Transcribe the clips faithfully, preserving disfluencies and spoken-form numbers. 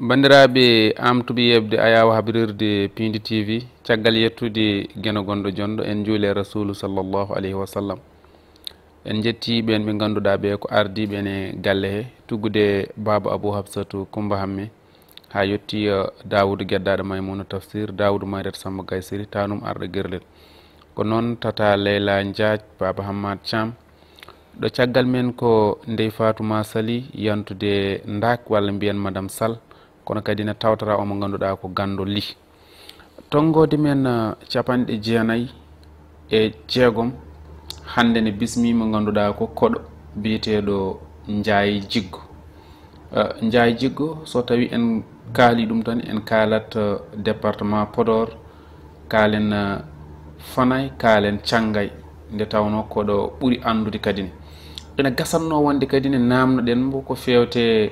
Banndiraaɓe, amtuɓe yeɓde ayaawo habrirde Piindi T V, caggal yettude Geno gonɗo jonɗo, en njuuli e Rasuulu sallallahu alayhi wa sallam. En njetti ɓeen ɓe ngannduɗaa ɓe ko ardiiɓe en e galle he, tuggude Baaba Abuu Hafsatu Kummba Hamme, haa yotti, eh, Daawudu Geddaaɗo Maymuna Tafsir, Daawudu Mayrat Samba Gaye Siri, taanum arɗo Gerlel. Ko noon Tata Leyla Njaaj, Baaba Hammaat Caam. Ɗo caggal men ko Ndey Faatu Maa Sali, yantude Ndaak, walla mbiyen Madame Sall, kono kadi ne tawtara omo ngannduɗaa ko ganndo Li. Tonngoode men, eh, capanɗe jeenayi e jeegom, hannde ne bismii mo ngannduɗaa ko koɗo biyeteeɗo Njaay Jiggo. Eh, Njaay Jiggo, so tawi en kaali ɗum tan, en kaalat, eh, département Podor, kaalen, eh, Fanay, kaalen Cangay, nde tawnoo koɗo ɓuri anndude kadi ne. Ene gasatnoo wonde kadi ne naamnoɗen mbo ko feewte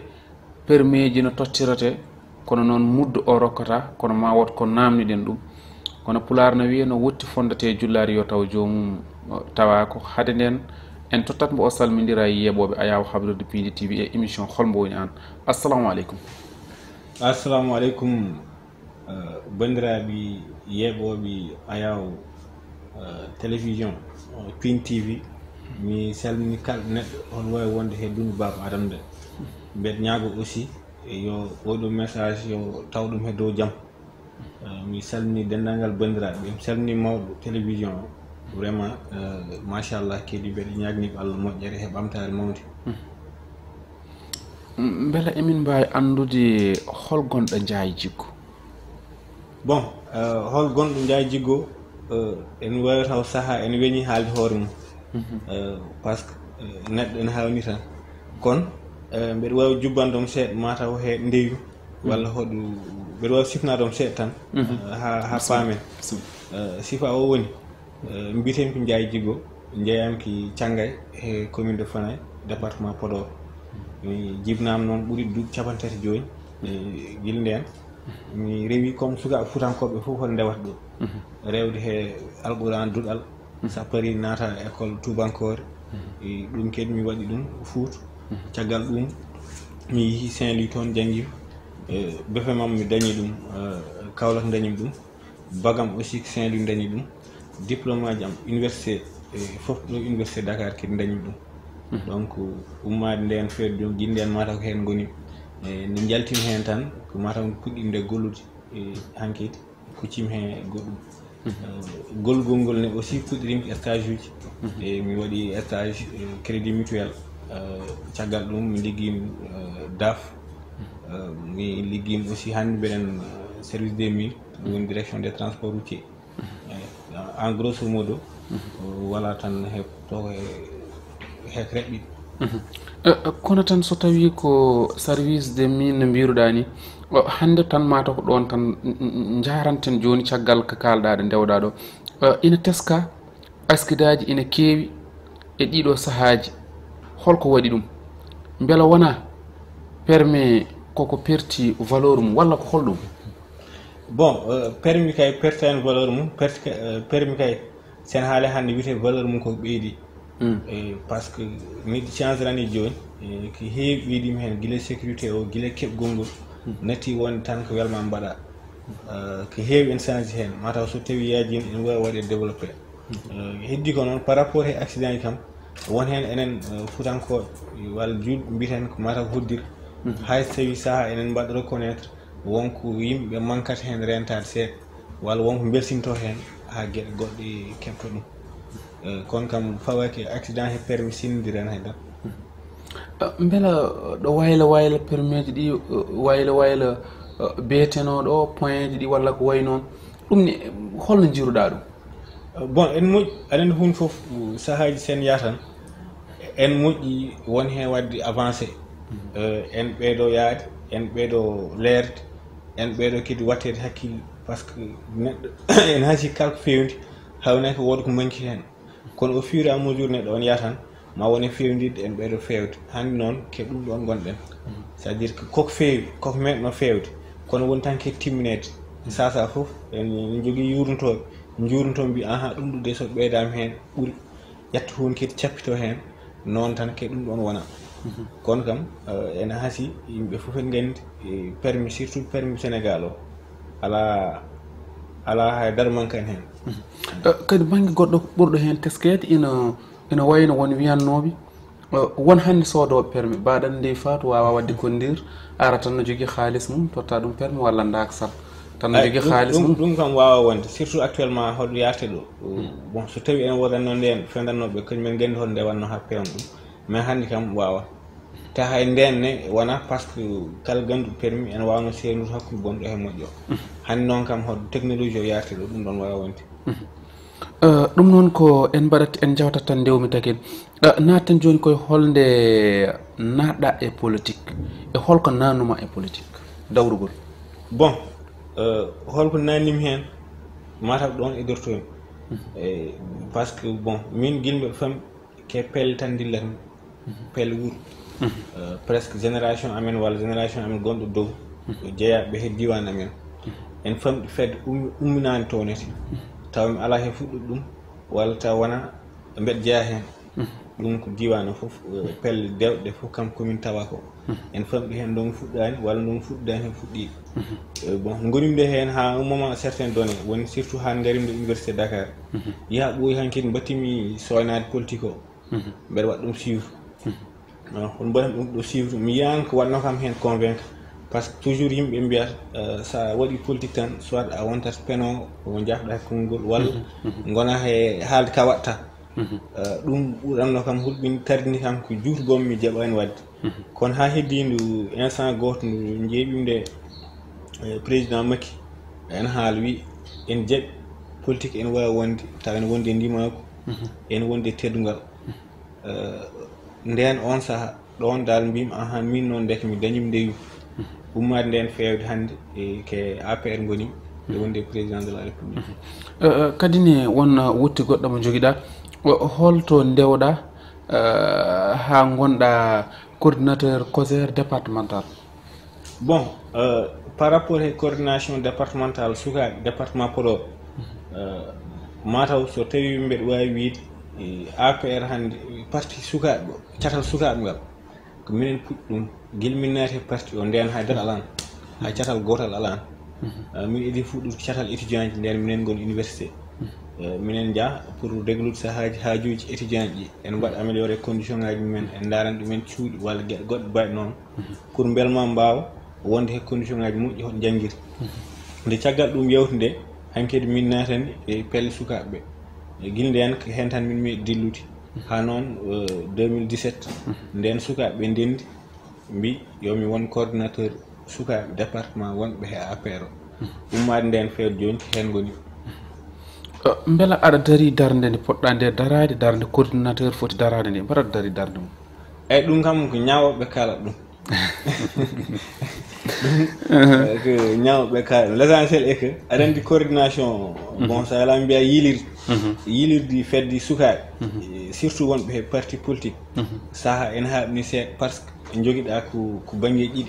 permeeji no tottirete, kono noon muddo o rokkata, kono ma wot ko naamniɗen ɗum. Kono Pulaar no wiya, no wotti fondate jullaari yo taw joomum, o, tawaako. Hade nden, en tottat mbo o salmindira e yeeɓooɓe Ayaawo Habrirde Piindi T V e émission Hol mbo woni aan. Assalamu aleykum. Assalamu aleykum, eh, banndiraaɓe yeeɓooɓe Ayaawo, eh, télévision, eh, Piindi T V. Mi salmini kala neɗɗo hol waawi wonde he dundu Baaba Adama nde. Mbeɗa ñaago aussi yo oɗo message yo taw ɗum he dow jam. Eh, mi salmini denndaangal banndiraaɓe, mi salmini mawɗo télévision o. Vraiment, eh, machallah, kadi mbeɗa ñaaganii ɓe Allah moƴƴere he ɓamtaare mawnde. Mm, mbela emin mbaawi anndude hol gonɗo Njaay Jiggo? Bon, eh, hol gonɗo Njaay Jiggo, eh, en waawi taw sahaa ene weñi haalde hoore mum. Mhm. Eh, parce que, eh, neɗɗo ene haawnii tan. Kono, eh, mbeɗa waawi jubbande ɗum seeɗa, mataw he ndeyu, walla hoɗo, mbeɗa waawi sifnaade ɗum seeɗa tan, eh, haa, haa paamen. Eh, sifa o woni, eh, mbiyeten ko Njaay Jiggo, jeyaami ki Cangay he commune de Fanay, département Podor. Mi jibnaama noon ɓuri duuɓi capanɗe tati jooni, eh, gila ndeen. Mi rewi comme sukaaɓe Fuutankooɓe fof hoto ndewata ɗo. Mhm. Rewde he Alquraan duɗal, mhm, sappo ari naata école tuubankoore. Mhm. E ɗum kadi mi waɗi ɗum Fuuta. Mhm. Caggal ɗum mi yehi Saint-Louis, toon janngii. E B F M am mi dañi ɗum, eh, Kaolack dañi ɗum. Bac am aussi Saint-Louis dañi ɗum. Diplôme aji am université, eh, fof ɗo Université Dakar kadi dañi ɗum. Mhm. Donc, ummaade ndeen feere jooni, gila ndeen mataw ko heen ngoni. Eh, nde njaltimi heen tan, ko mataw puɗɗiimi nde gollude, eh, hankadi, kuccimi heen goɗɗum. Mhm. Eh, gollugol ngol ne aussi puɗɗiimi ko stage uji. Mhm. Eh, mi waɗi stage, eh, Crédit Mutuel. Eh, caggal ɗum mi liggiimi, eh, DAF. Mhm. Eh, mi liggiimi aussi hannde mbeɗen, eh, service des mines, ɗum woni direction des transports routiers. Eh, en grosso modo, o wala tan he, to he, he reɓɓi. Mhm. Eh, eh, kono tan so tawi ko service des mines no mbiruɗaa ni, o, hannde tan mata ko ɗoon tan n-, n-, n-, njaranten jooni caggal ko kaalɗaa ɗo, ndewɗaa ɗo. Eh, ina teska, askidaaji ina keewi e ɗiɗo sahaaji. Holko waɗi ɗum? Mbela wona permis koko perti valeur mum walla ko holɗum? Bon, euh, permis kay pertani valeur mum, perti ka-, euh, permis kay sen haale hannde wiyete valeur mum ko ɓeydi. Mm. Eh, parce que mi changerani jooni, eh, ko heewi ɓeydima heen, gila sécurité o, gila keɓgol ngol, mm, natti wonde tan ko welma mbaɗa. Euh, ko heewi en change heen, mataw so tawi yaajima ene waawi waɗe développé. Mm. Euh, heddi ko noon par rapport e accident ji kam, won heen enen, euh, Fuutankooɓe, walla julɓe mbiyeten ko mataw ko hoddir, mm, hay so tawi sahaa enen mbaɗa reconnaître, wonko yimɓe mankata heen rentaade seeɗa, walla wonko mbelsinto heen haa geɗe goɗɗe keɓta ɗum. Eh, kono kam fawaaki accident he permis sinndiren hay dara. Eh, mbela ɗo wayla wayla permis ji ɗi, eh, wayla wayla, eh, beeteno ɗo point ji ɗi walla ko wayi noon, ɗum ni, eh, holno njiruɗaa ɗum? Eh, bon, en moƴƴi, aɗa anndi huunde fof, sahaaji sen yahatan, en moƴƴi won heen waɗde avancé. Mhm. Eh, en ɓeydo yaade, en ɓeydo leerde, en ɓeydo kadi watteede hakkille, parce que neɗɗo ene haasi kala ko feewndi, hawnaa ko wooda ko manki heen. Kono au fur et à mesure neɗɗo on yaha tan, ma wone feewndirde en ɓeydo feewde. Hannde noon ko ɗum ɗoon ngonɗen. Mhm. C'est-à-dire que koko feewi, koko meeɗno feewde, kono woni tan ko timmineede. Mhm. Sasa fof en, en njogii yuurntooɓe, njuurnto mbi, aha, ɗum ɗo de so ɓeydaama heen ɓuri. Ƴetta huunde kadi cappito heen, noon tan ko ɗum ɗoon wona. Kono kam, eh, ene hasi yimɓe fof en nganndi, eh, permis, surtout permis Sénégal o, alaa, alaa hay darmankan heen. Eh, kadi bannge goɗɗo ɓurɗo heen teskeede ina ina wayno won wiyannooɓe, eh, won hannde soodooɓe permis, mbaɗan ndey faatu waawa waɗde conduire, ara tan no jogii haalis mum totta ɗum permis walla ndaak sal tan no Ay, jogii ɗum, haalis ɗum, mum. Ɗum kam waawaa wonde, surtout actuellement hoɗo yarate ɗo. Bon, so tawii en wodanno ndeen fendannoɓe, kañum en nganndi hoto nde wonno haa peewna ɗum. Mais hannde kam waawaa. Ta hay ndeen ne wona, parce que kala gannduɗo permis ene waawno seenude hakkunde bonɗo he moƴƴo. Hannde noon kam hoto technologie o yarate ɗo, ɗum ɗoon waawaa wonde. Eh, ɗum noon ko en mbaɗat, en jawtat tan ndewmi tagin. Eh, naaten jooni koye holnde naatɗa e politique, e holko naatnuma e politique dawrugol? Bon, eh, holko naatnimi heen, mataw ɗoon e dortoymi. Eh, parce que bon, min gila mbeɗa faami ke pelle tan dillatmi, pelle wuuro. Eh, presque génération amen walla génération amen gonɗo dow, jeyaaɓe he diiwaan amen, en famɗi fedde um-, umminaani townete, tawa mi alaa he fuɗɗude ɗum, walla tawa wona mbeɗa jeyaa heen. Ɗum ko diiwaan o fof, eh, pelle dewɗe fof kam komin tawa ko. En famɗi heen ɗo mi fuɗɗaani walla ɗo mi fuɗɗaani heen fuɗɗii. Eh, bon, ngonimde heen haa un moment certain donné, woni surtout haa ngarimde université Dakar. Yaha ɓooyi hankadi mbattimi sooynaade politique o. Mbeɗa waɗa ɗum suivre. Ah, kono mbaɗan ɗum ɗo suivre, mi yiyaani ko waɗno kam heen convaincre. Parce que toujours yimɓe mbiyata, eh, so a waɗi politique tan, soit a wontat peno o jafɗa e konngol, walla ngona he haalde ka waɗta. Eh, ɗum ɓuranno kam hulɓin, tardini kam ko juutgol mi jaɓaani waɗde. Kono haa heddi ndu instant gooto ndu njeeɓimde, eh, président Macky, en haal wi en jaɓi politique, en waawi wonde, tawa en wonde e ndimaagu, en wonde e teddungal. Eh, ndeen oon saha, ɗoon dal mbimi, ahan, min noon ndeke mi dañim ndeyu. Ummaade ndeen feewde hannde, e ke A P R ngoni, e wonde président de la République. Eh, eh, kadi ne won, eh, wutte goɗɗo mo njogiɗa, o, holto ndewɗa, eh, haa ngonɗa coordinateur COJER départemental? Bon, eh, par rapport e coordination départementale sukaaɓe département Podor, eh, mataw so tawi mbeɗa waawi wiide, eh, A P R hannde, parti sukaaɓe, catal sukaaɓe ngal, ko minen puɗɗi ɗum. Gila min naati e parti o ndeen, hay dara alaan, hay catal gootal alaan. Eh, min idi fuɗɗude catal étudiant ji ndeen, minen ngoni université. Eh, minen njaha pour reglude sahaaji haajuuji étudiant ji, en mbaɗa améliorer condition ngaji mumen, en ndaarana ɗumen cuuɗi walla geɗe goɗɗe mbayɗe noon, pour mbele ma mbaawa wonde he condition ngaji moƴƴi hoto njanngir. Nde caggal ɗum yawti nde, hankadi min naatani e pelle sukaaɓe ɓe. E gila ndeen ko heen tan min meeɗi dillude. Haa noon, eh, deux mille dix-sept, ndeen sukaaɓe ɓe ndenndi, mbi yo mi won coordinateur sukaaɓe département wonɓe he A P R o. Ummaade ndeen feewde jooni ko heen ngoni. Eh, mbela aɗa darii darnde nde poɗɗa nde daraade, darnde coordinateur foti daraade nde, mbaɗa aɗa darii darnde mum? Eyi, ɗum kam ko ñaawooɓe kaalata ɗum. Ɗum, eh, ko ñaawooɓe kaalata ɗum. L'essentiel est que aɗa anndi coordination, bon, so alaa mbiya yiilirde, yiilirde fedde sukaaɓe, eh, surtout wonɓe he parti politique. Saha ene haaɓni seeɗa, parce que njogiɗa ko, ko bannge ɗiɗi.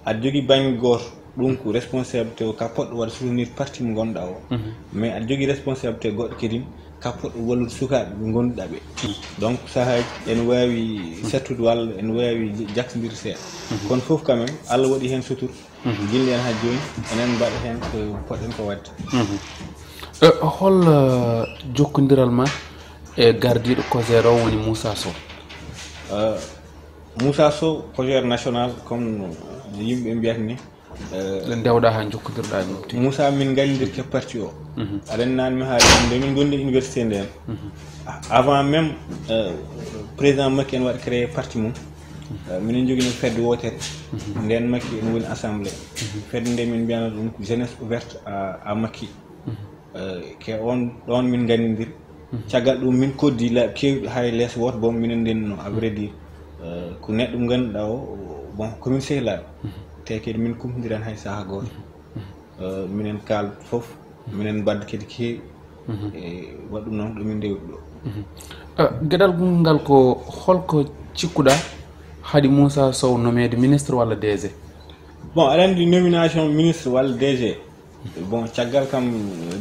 Aɗa jogii bannge gooto, ɗum ko responsabilité o ka poɗɗo waɗa soutenir parti mo ngonɗa o. Mais aɗa jogii responsabilité goɗɗo kadi ka poɗɗo wallude sukaaɓe ɓe ngonduɗa ɓe. Donc sahaaji ene waawi settude walla ene waawi jakkondirde seeɗa. Kono fof quand même, Allah waɗi heen sutur. Gila ndeen haa jooni, enen mbaɗa heen ko poɗɗen ko waɗde. Eh, hol, eh, jokkondiral ma e gardiiɗo COJER o woni Moussa Sow? Eh, Moussa Sow, COJER national, comme no yimɓe mbiyata ni. Eh, Nde ndewɗa haa jokkondirɗa e mum tigi. Moussa, min nganndirke parti o. Aɗa anndi naan mi haali ɗum, nde min ngondi université ndeen. Avant même, eh, président Macky en waɗa créé parti mum, eh, minen njogino fedde wootere. Ndeen Macky ene woni assemblée. Fedde nde min mbiyano ɗum ko jeunesse ouverte à, à Macky. Eh, ke on ɗoon min nganndindiri. Caggal ɗum min koddi laabi keewɗi, hay lees wooto boom minen ndenno, à vrai dire. Eh, ko neɗɗo mo ngannduɗaa o, bon, ko min sehilaaɓe. Te kadi min kumtondiran hay sahaa gooto. Eh, minen kaal fof, minen mbadda kadi keewi. E waɗ ɗum noon ɗo min ndewdi ɗo. Eh, geɗal ngal ko holko cikkuɗaa haɗi Moussa Sow nomeede ministre walla D G? Bon, aɗa anndi nomination ministre walla D G, bon, caggal kam,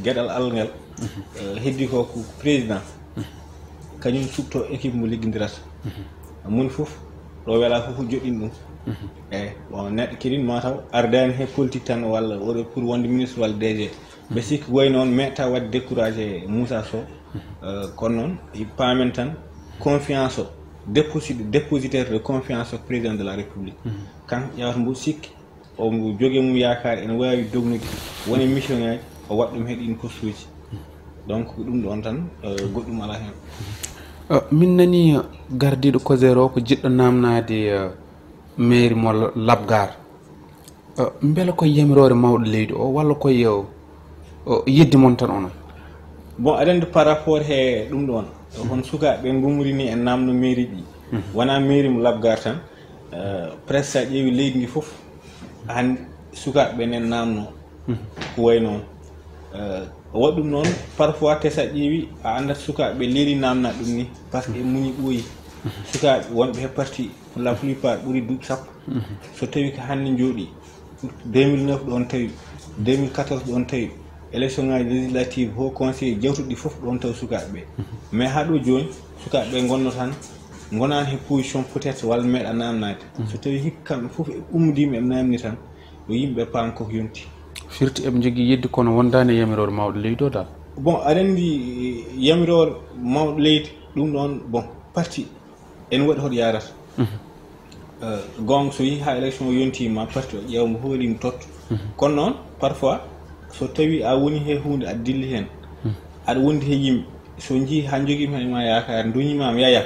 geɗal Allah ngal, eh, heddi ko ko président, kañum suɓto équipe mo liggondirata. Moni fof, Ɗo wela fof joɗɗin ɗum. Eyyi, bon, neɗɗo kadi mataw ardani he politique tan walla oɗo pour wonde ministre walla D G. Ɓe sikki ko wayi noon meɗta wadde découragé Moussa Sow. Euh, kono noon i paamen tan confiance o, déposi- dépositaire de confiance o président de la République. Kan ƴewata mbo sikki, o mbo jogi mum yaakaar ene wawi dognude wona mission ngaji o waɗa ɗum he ɗin postuji. Donc ko ɗum ɗon tan, euh, goɗɗum ala hen. Min nani gardiiɗo COJER o ko jiɗɗo namnaade mairie mo Labgar. Mbela koye yamiroore mawɗo leydi o walla koye yeddi mon tan onon? Bon, aɗa anndi par rapport he ɗum ɗon, hon sukaaɓe ɓe ngumrini en namno mairie ɗi, wona mairie mo Labgar tan. Euh, presque sa ƴeewi leydi ndi fof, hannde sukaaɓe nen namno ko wayi noon. Euh, waɗi ɗum noon parfois te sa ƴeewi a anndat sukaaɓe leydi namna ɗum ni, parce que e muñi ɓooyi. Sukaaɓe wonɓe he parti pour la plupart ɓuri duuɓi sappo. So tawi ko hannde njooɗi deux mille neuf ɗon tawi, deux mille quatorze ɗon tawi, élection ngaji législative, haut conseil, jawtuɗi ɗi fof ɗon taw sukaaɓe ɓe. Mais haa ɗo jooni sukaaɓe ɓe ngonno tan, ngonaani he position peut-être walla meeɗa namnaade. So tawi hikka kamɓe fof ɓe ummodiima ɓe namni tan, yo yimɓe paam koko yonti. Firti eɓe njogii yeddi kono wondaani e yamiroore mawɗo leydi o dal. Bon, aɗa anndi yamiroore mawɗo leydi ɗum ɗon, bon, parti ene waɗi hoɗo yaarata. Euh, goonga so yehi haa élection o yontiima parti o ƴeewa mbo hooli mo totto. Kono noon parfois so tawi a woni he huunde aɗa dilli heen, aɗa wondi he yimɓe, so njii haa njogiima heen ma yaakaar, nduñimaama yaya,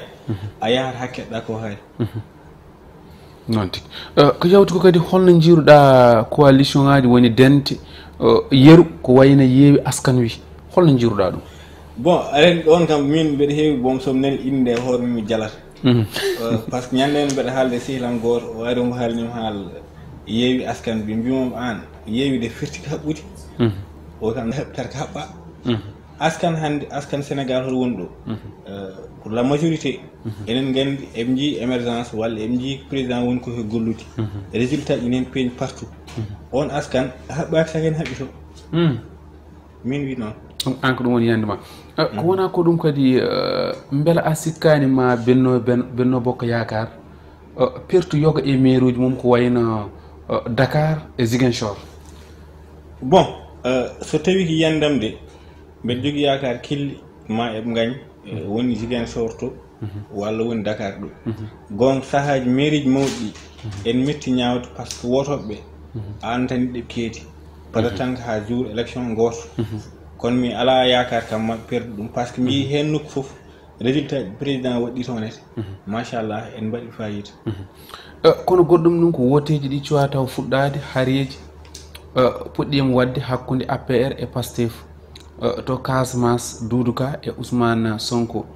a yahat haa keɗɗa ko haali. Noon tigi. Euh, ko yawti ko kadi holno njiiruɗa coalition ngaji woni dente, euh, yeru ko wayno yeewi askan wi, holno njiiruɗa ɗum? Bon, aren ɗon kam min mbeɗa heewi, bon, somi nani innde hoore mum mi jalata. Euh, parce que ñande en mbeɗa haalde sehlam gooto o ari omo haalnima haal yeewi askan ɓe mbimam an yeewi de firti ko haɓɓude. O kam heɓtata ko haɓɓa. Askan hannde, askan Sénégal hoto woni ɗo. Euh, pour la majorité enen nganndi eɓe njii émergence walla eɓe njii président woni ko he gollude. Résultat inen peeñ partout. On askan a haɓɓaki saka en haɓɓito. Min wi noon. Ɗum an ko ɗum woni yiyannde ma. Eh, ko wonaa ko ɗum kadi, eh, mbela a sikkaani ma Benno, Ben-, Benno Bokk Yaakaar, eh, pertu yoga e meeruuji mum ko wayno, eh, Dakar e Ziguinchor? Bon, eh, so tawi ko yiyannde am de, mbeɗa jogii yaakaar killi ma eɓe ngañ, eh, woni Ziguinchor to, walla woni Dakar ɗo. Goonga sahaaji meereeji mawɗi ɗi en metti ñaawde par ce que wootooɓe ɓe a anndani ɗe keedi. Peut-être tan ko haa jour élection gooto. Kono mi alaa yaakaar kam maɓɓe perdu ɗum par ce que mi yii heen nokku fof résultat ji président waɗɗi toon ete. Machallah en mbaɗi fayida. Eh, kono goɗɗum ɗum ko wooteeji ɗi cuwaa taw fuɗɗaade, hareeji, eh, puɗɗiima waɗde hakkunde A P R e Pastef, eh, to Casamance, Doudou Ka e Ousmane Sonko.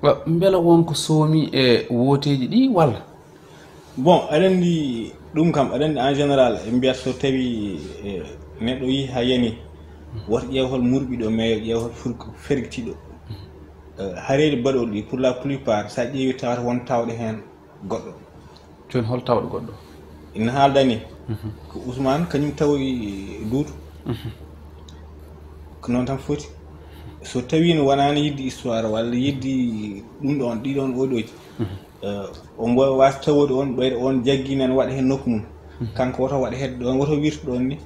Eh, mbela won ko soomi e wooteeji ɗi walla? Bon, aɗa anndi ɗum kam, aɗa anndi en général, ɓe mbiyata so tawi, eh, neɗɗo yii haa yani, woto ƴeew hol murɓiɗo, mais yo ƴeew hol fur-, fergitiiɗo. Eh, hareeji baɗooɗi ɗi, pour la plupart, so a ƴeewi tawata won tawɗo heen goɗɗo. Jooni hol tawɗo goɗɗo? Ina haaldani ko Ousmane, kañum tawi Doudou. Ko noon tan foti. So tawi no wonaani yidde histoire walla yidde ɗum ɗoon, ɗiɗoon oɗooji, eh, o mbo-, waas tawoode on, ɓeyde on jaggi nan waɗa heen nokku mum. Kanko woto waɗa hedde ɗoon, woto wirtu ɗoon ni.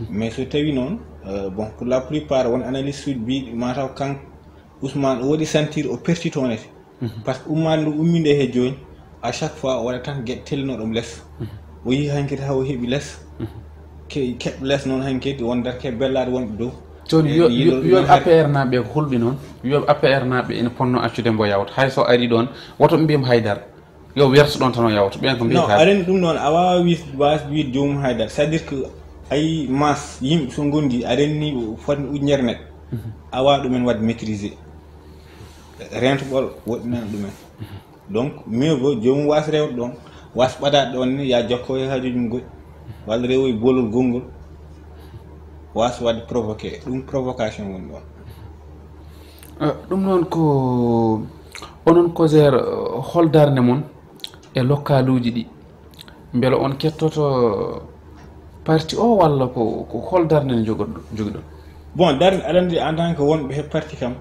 Mais so tawi noon, eh, bon, pour la plupart won analyste uji mbiiɗi mataw kanko Ousmane o waɗi sentir o perti toon ete. Par ce que ummaade ndu umminde he jooni, à chaque fois o waɗa tan geɗe tellino ɗum les. O yii hankadi haw heɓi les. Ke-, keɓ les noon hankadi won darke bellaade wonɓe dow. Jooni yo, yo, yo A P R naaɓe ko hulɓe noon, yo A P R naaɓe ene ponno accude mbo yawta. Hay so ari ɗoon, woto ɓe mbiyam haydara. Yo werso ɗoon tan o yawta. Ɓeen ko non, mbiyata. Aɗa anndi ɗum noon, a waawaa wiide, waas wiide joomum haydara. C'est-à-dire que ay masse yimɓe so ngondi, aɗa anndi fotde ujunere neɗɗo. A waawaa ɗumen waɗde maîtriser. Rento ɓolo woɗɗinani ɗumen. Donc, mieux vaut joomum waas rewde ɗoon, waas ɓadaade ɗoon ni, ya jokko e haajuuji mum goɗɗi, walla rewo e boolol gonngol, waas waɗde provoqué. Ɗum provocation woni ɗoon. Eh, ɗum noon ko onon COJER, eh, hol darnde mon e lokaluuji ɗi? Mbela on kettoto parti o walla ko, ko hol darnde nde jogoɗo-, jogiɗon? Bon, darnde, aɗa anndi en tant que wonɓe he parti kam,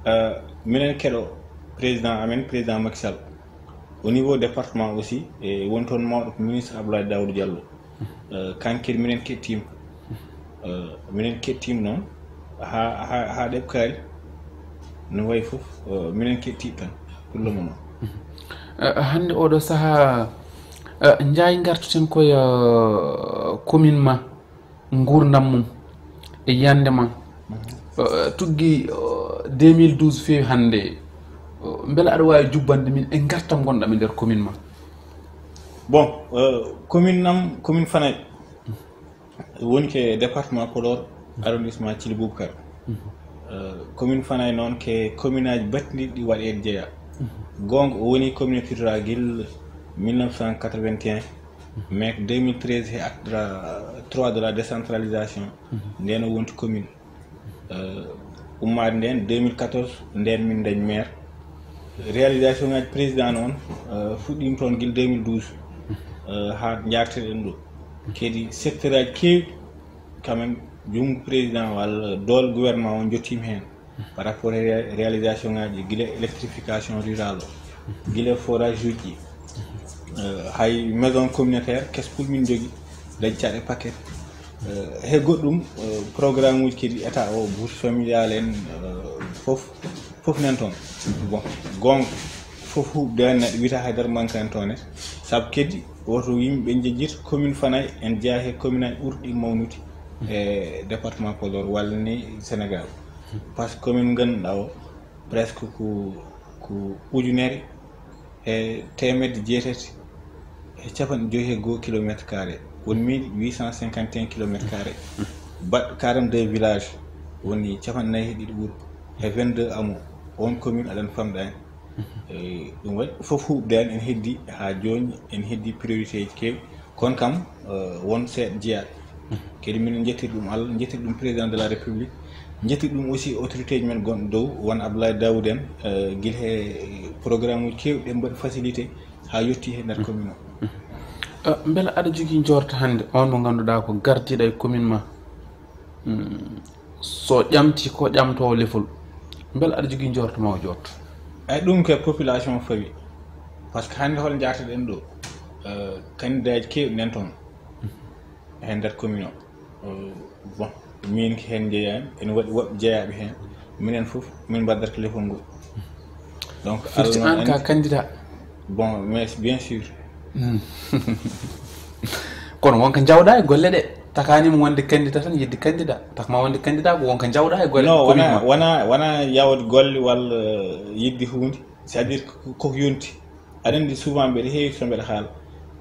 eh, minen keɗo président amen, président Macky Sall. Au niveau département aussi, e woni toon mawɗo ko ministre Abdoulaye Daouda Diallo. Euh, kanko kadi minen kettiima. Euh, minen kettiima noon haa, haa, haa ɗeɓ kaari. No wayi fof, euh, minen kettiiɓe tan pour le moment. Eh, hannde oɗo sahaa, eh, njaay ngartoten koye, eh, commune ma, nguurndam mum e yiyannde ma. Eh, tuggi, eh, deux mille douze feewi hannde. Eh, mbele aɗa waawi jubbande min e ngartam ngonɗam e nder commune ma? Bon, euh, commune am, commune Fanay, woni ko e département Podor, arrondissement Thily Boubacar. Euh, commune Fanay noon ko e commune aji battindiiɗi ɗi waɗeede jeyaa. Goonga, o woni commune titulaire gila mille neuf cent quatre-vingt-un, mais ko deux mille treize, he acte de la trois de la décentralisation, ndeen o wonti commune. Euh, ummaade ndeen deux mille quatorze, ndeen min ndañ maire. Réalisation ngaji président noon, euh, fuɗɗiima toon gila deux mille douze, euh, haa njaarteɗen ɗo. Kadi secteur aji keewɗi, quand même, junngo président walla doole gouvernement o jottiima heen par rapport e ré-, réalisation ngaji, gila électrification rurale o, gila forage uji, euh, hay maison communautaire keso pul min njogii, dañi caɗe paquet. Euh, he goɗɗum, euh, programme uji kadi état o, bourse familiale en, euh, fof, fof nan toon. Bon, goonga, fof huuɓde en, neɗɗo wiyata haydara manque en toon e. Sabu kadi woto yimɓe njejjit commune Fanay en jeyaa he commune aji ɓurɗi mawnude e département Podor walla ni Sénégal. Par ce que commune ngannduɗaa o, presque ko, ko ujunere e teemedde jeetati e capanɗe joyi e goo kilomètre carré, woni mille huit cent cinquante et un kilomètre carré, baɗɗo quarante-deux villages, woni capanɗe nayi e ɗiɗi wuro e vingt-deux hameaux. On commune aɗa famɗa en. E ɗum waɗi fof huuɓde en, en heddi haa jooni, en heddi priorité ji keewɗi. Kono kam, euh, won seeɗa jeyaa. Kadi minen njettir ɗum Allah, njettir ɗum président de la République, njettir ɗum aussi autorité ji men gonɗo dow, won Abdoulaye Daoud en, euh, gila he programme uji keewɗi ɗe mbaɗi facilité haa yotti he nder commune o. Eh, mbela aɗa jogii njoorto hannde on mo ngannduɗaa ko gardiiɗo e commune ma? Hmm, so ƴamti ko ƴamtoowo lefol, mbela aɗa jogii njoorto ma o joot? Ay, ɗum ko population fawi, par ce que hannde hol njaarteɗen ɗo, euh, candidat ji keewɗi nan toon e nder commune o. Euh, bon, min ko heen njeyaami, ene waɗi woɓɓe jeyaaɓe heen, minen fof min mbaddata ko lefol ngol. Donc firti Allah an noon ka anndi. Candidat? Bon, mais bien sûr. Kono wonko njawɗa e golle ɗe, takanima wonde candidat tan, yidde candidat, takma wonde candidat ko wonko njawɗa e golle Non, commune wona, ma. Wona, wona yawde golle walla yidde huunde, c'est-à-dire ko, koko yonti. Aɗa anndi souvent mbeɗa heewi so mbeɗa haala,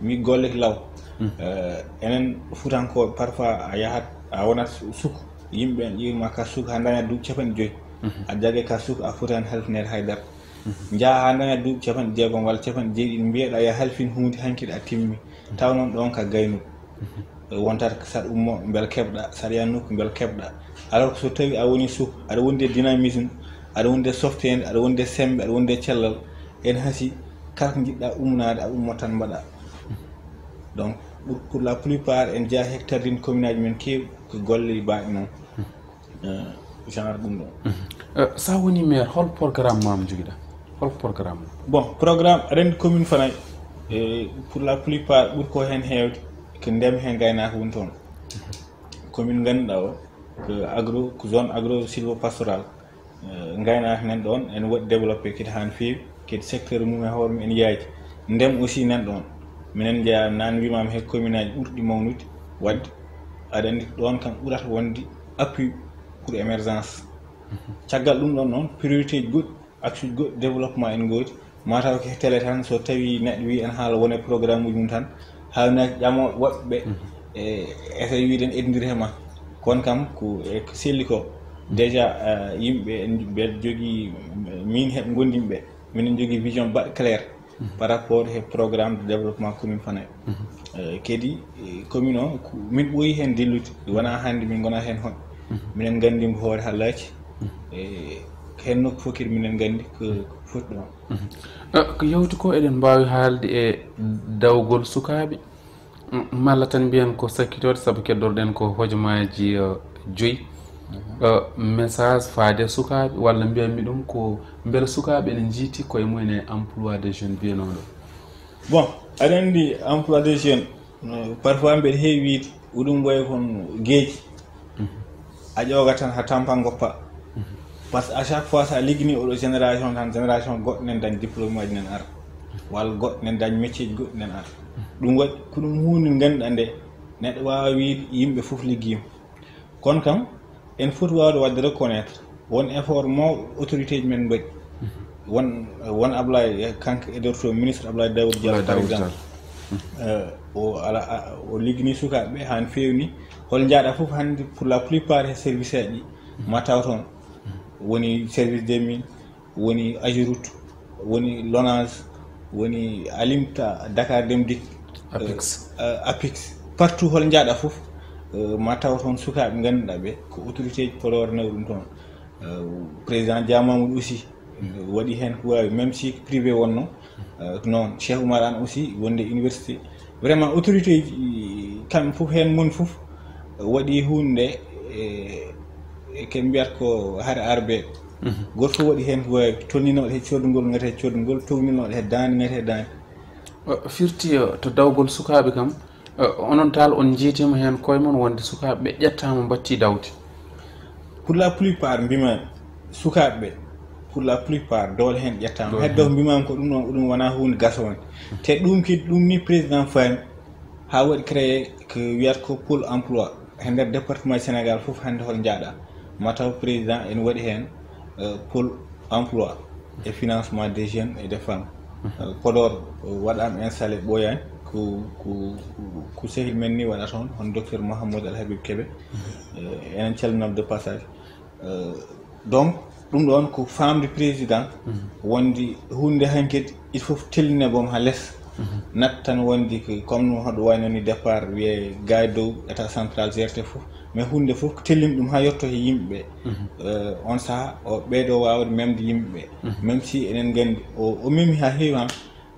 mi golle ko law. Euh, enen Fuutankooɓe parfois a yahat, a wonat su-, suku, yimɓe en ƴiirma ka suku haa dañat duuɓi capanɗe joyi. A jagge ka suku, a fotaani halfineede haydara. Njaha haa dañat duuɓi capanɗe jeegom walla capanɗe jeeɗiɗi, mbiyeɗa ya halfin huunde, hanki a timmi. Taw noon ɗon ka gaynu. Wontata ko saɗa ummo mbela keɓɗa, saɗa yaha nokku mbela keɓɗa. Alors que so tawi a woni suku, aɗa wondi e dynamisme, aɗa wondi e softeende, aɗa wondi e semmbe, aɗa wondi e cellal, en hasi kala ko njiɗɗa ummonaade a ummo tan mbaɗa. Donc pour, pour la plupart en jeyaa hectare din commune aji men keew ko golle baaɗe noon. Euh, genre ɗum ɗo. Eh, sa woni maire, hol programme ma mo jogiɗa? Hol programme ma? Bon, programme aɗa anndi commune Fanay, eh, pour la plupart ɓuri ko heen heewde ko ndema heen gaynaaka woni toon. Commune ngannduɗaa o ko agro, ko zone agro silvo pastoral. Eh, ngaynaaka nan ɗoon ene waɗi développé kadi haa no feewi, kadi secteur mum e hoore mum ene yaaji. Ndem aussi nan ɗoon, minen njeyaa naan wimaama he commune aji ɓurɗi mawnude, waɗde aɗa anndi ɗoon kam ɓurata wonde appui pour émergence. Caggal ɗum ɗoon noon, priorité ji goɗɗi, axe uji goɗɗi développement ene ngoodi. Mataw ko he télé tan, so tawi neɗɗo wi en haala wone programme uji mum tan, haawnaaki ƴamo woɓɓe e essaye wiide en eddindiri he ma. Kono kam ko e ko selli ko déjà, eh, yimɓe en mbeɗa jogii, min heɓ gondimɓe, minen jogii vision baɗ clair par rapport he programme de développement commune Fanay. Eh, kadi, eh, commune o ko min ɓooyi heen dillude, wonaa hannde min ngonaa heen hoɗ. Minen nganndi mbo hoore hallaaji. Eh, heen nokku fof kadi minen nganndi ko, ko foti ɗoon. Eh, ko yawti ko eɗen mbaawi haalde e dawgol sukaaɓe, mm, malla tan mbiyen ko sakkitooɗe, sabu keddorɗen ko hojomaaji, eh, joyi. Eh, message faade sukaaɓe, walla mbiyanmi ɗum ko mbela sukaaɓe ene njiiti koye mumen e emploi des jeunes mbiyanooɗo? Bon, aɗa anndi emploi des jeunes, euh, parfois mbeɗa heewi wiide, oɗum wayi kon geeji. A ƴooga tan ha tampa ngoppa. Parce que à chaque fois, so a liggini oɗo génération tan, génération goɗɗo nen dañ diplôme aji nen ara. Walla goɗɗo nen dañ métier ji goɗɗi nen ara. Ɗum waɗi ko ɗum huunde nde ngannduɗaa nde neɗɗo waawa wiide yimɓe fof liggiima. Kono kam, en foti waawde waɗde reconnaître won effort mawɗo autorité ji men mbaɗi. Won, won Ablaye, kanko e docteur ministre Ablaye Daoud Diallo, Ablaye par Daoud exemple. Diallo. Euh, o ala, a, o liggini sukaaɓe ɓe haa feewni. Hol njaaɗa fof hannde, pour la plupart, e service aji ɗi, ma taw toon woni service des mines, woni Ageroute, woni Lonase, woni Alimta, Dakar Dem Dikk, APIX. Euh, euh, APIX. Partout hol njaaɗa fof, euh, ma taw toon sukaaɓe ngannduɗaa ɓe ko autorité ji Podor nawi ɗum toon. Euh, président Dia Mamadou aussi, euh, waɗi heen ko waawi, même si privé wonno, euh, noon. Cheikh Oumar Anne aussi, wonde université. Vraiment, autorité ji, kamɓe fof, heen moni fof, waɗi huunde e, e ke mbiyata ko hare arbe. Mhm. Gooto fof waɗi heen ko waawi, tolninooɗo he coodgol, ngati he coodgol, tolninooɗo he daande, ngati he daande. O firti, o, to dawgol sukaaɓe kam, o, onon taal on njiitiima heen koye mon wonde sukaaɓe ɓe ƴettaama, mbattii dawde? Pour la plupart, mbima sukaaɓe ɓe, pour la plupart, doole heen ƴettaama. Doole heen. Heddo mbimam ko ɗum ɗon, ɗum wonaa huunde gasoonde. Te ɗum ki, ɗum ni président faami, haa waɗi créé ko wiyata ko Pôle emploi. He nder département Sénégal fof hannde hol njaaɗa, ma taw président ene waɗi heen, euh, Pôle emploi et financement des jeunes et des femmes. Mhm. Euh, Podor, euh, waɗaama installé ɓooyaani, ko, ko, ko, ko sehil men ni waɗa toon, hono docteur Mouhamadou Al Habib Kébé. Mhm. Euh, enen calminam de passage. Euh, donc, ɗum ɗoon ko faamde président, mhm, wonde huunde hankadi il faut tellina boom haa les. Mhm. Nattan wonde ko comme no hoɗo wayno ni départ wiyee gaa e dow état central gérte fof, mais huunde fof ko tellin ɗum haa yetto he yimɓe ɓe. Mhm. Euh, on saha o ɓeydo waawde memde yimɓe ɓe. Mhm. Même si enen nganndi o, o memi haa heewi han,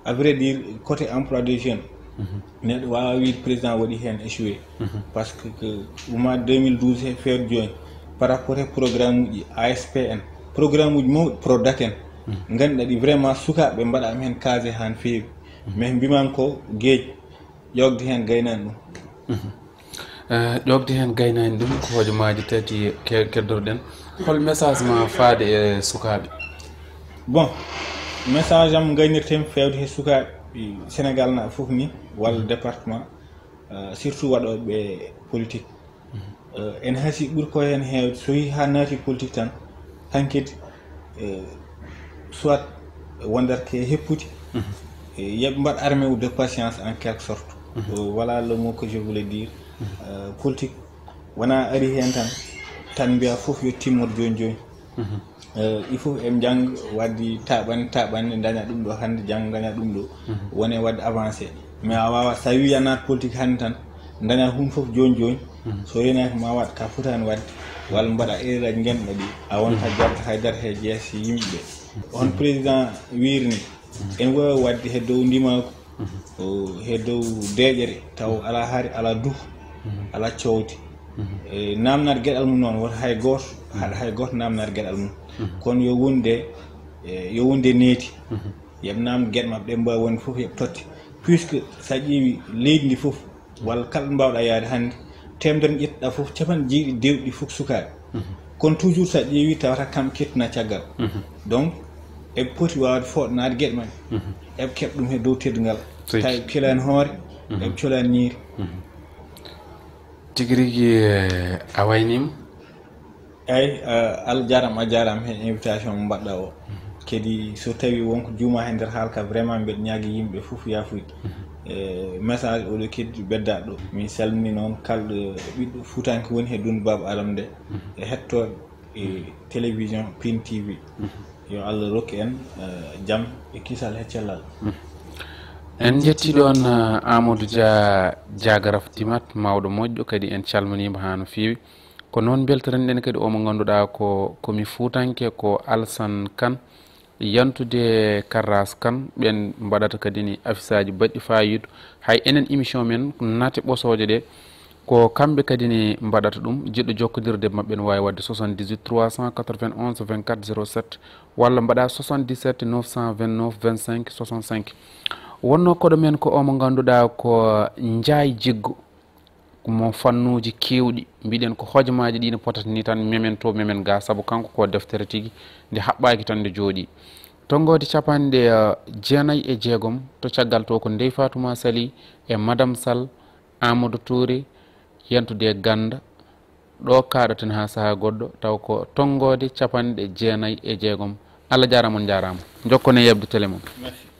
à vrai dire, côté emploi des jeunes, mhm, neɗɗo waawa wiide président waɗi heen échoué. Mhm. Parce que, que umma deux mille douze he feewde jooni, par rapport he programme uji A S P en, programme uji mawɗi Prodac en, mhm, ngannduɗaa ɗi vraiment sukaaɓe mbaɗaama heen casé haa feewi. Mhm. Mais mbimam ko geej, ƴoogde heen gaynaani ɗum. Mhm. Eh, ƴoogde heen gaynaani ɗum, ko hojomaaji tati ke-, keddotoɗen. Hol message ma faade e sukaaɓe? Bon, message am ngaynirtemi feewde he sukaaɓe Sénégal na fof ni, walla, mhm, département, eh, surtout waɗooɓe politique. Mhm. Eh, en hasi ɓuri ko heen heewde, so yii haa naati politique tan, hankadi, eh, soit wondat ke heppude, mhm, eh, yeɓe mbaɗ armée ou de patience en quelque sorte. Mhm. Eh, voilà le mot que je voulais dire. Mhm. Eh, politique wonaa ari heen tan, tan mbiya fof yo timmor jooni jooni. Mhm. Eh, il faut en njannga waɗde taaɓanɗe, taaɓanɗe, daña ɗum ɗo hannde, janngo daña ɗum ɗo. Mhm. Wone waɗde avancé. Mais a waawaa, so a wii a naat politique hannde tan, daña huun fof jooni jooni. Mhm. So reenaaki ma waɗ ka fotaani waɗde, walla mbaɗa erreur aji ngannduɗaa ɗi, a wonta, mhm, jarta haydara he jeese yimɓe ɓe. On, mhm, président wiiri ni, mhm, en waawi waɗde he dow ndimaagu, mhm, o, he dow deeƴere, taw alaa hari, alaa duhu, mhm, alaa coowdi. Mhm. E, naamnaade geɗal mum noon, wota hay gooto, mhm, haɗa hay gooto naamnaade geɗal mum. Mhm. Kono yo wonde, e, yo wonde needi. Mhm. Yeɓ naamna geɗe maɓɓe ɗe mbaawi wonde fof, yeɓ totte. Puisque so a ƴeewi leydi ndi fof, walla kala ɗo mbaawɗa yaade hannde, teemedere ƴettuɗaa fof, capanɗe jeeɗiɗi dewɗi fof ko sukaaɓe. Mhm. Kono toujours so a ƴeewi tawata kamɓe kettina caggal. Mhm. Donc, eɓe poti waawde fooɗnaade geɗe maɓɓe. Mhm. Eɓe keɓa ɗum he dow teddungal. Seydi. Tawi eɓe colaani hoore, mhm, eɓe colaani ñiiri. Mhm. Tigi rigi, eh, a wayniima. Eey, eh, Allah jaaraama, a jaaraama he invitation mo mbaɗɗaa o. Mhm. Kadi so tawii won ko juumaa he nder haala ka, vraiment mbeɗa ñaagii yimɓe fof yaafuya. Mhm. Eh, message oɗo kadi ɓeddaa ɗo. Min salmini noon kala ɓiɗɗo Fuutanke woni he Dundu Baaba Alam nde. Mhm. E hettooɓe e, mhm, télévision Pin T V. Mhm. Yo Allah rokku en, eh, jam e kisal he cellal. Mhm. En njettii ɗoon, eh, Amadou Dia, Diagaraf Dimat, mawɗo moƴƴo, kadi en calminiima haa no feewi. Ko noon mbeltoren-ɗen kadi oo mo ngannduɗaa ko, ko mi Fuutanke, ko Alsan Kan, yantude Karras Kan, ɓeen mbaɗata kadi ni afisaaji baɗɗi faayiida. Hay enen émission men naate ɓosooje ɗe, ko kamɓe kadi ni mbaɗata ɗum. Jiɗɗo jokkondirde e maɓɓe ne waawi waɗde soixante-dix-huit trois cent quatre-vingt-onze vingt-quatre zéro sept walla mbaɗa soixante-dix-sept neuf cent vingt-neuf vingt-cinq soixante-cinq. Wonnoo koɗo men ko oo mo ngannduɗaa ko Njaay Jiggo, mo fannuuji keewɗi. Mbiɗen ko hojomaaji ɗi no potata ni tan, memen to, memen ga, sabu kanko ko deftere tigi, nde haɓɓaaki tan nde jooɗii. Tonngoode capanɗe, eh, jeenayi e jeegom to caggal to ko Ndey Fatuma Sali e Madame Sall, Amadou Touré, yentude e gannda. Ɗo kaaɗoten haa sahaa goɗɗo, taw ko tonngoode capanɗe jeenayi e jeegom. Allah jaaraama, on njaaraama. Njokkon e yeɓde télé mon. Merci.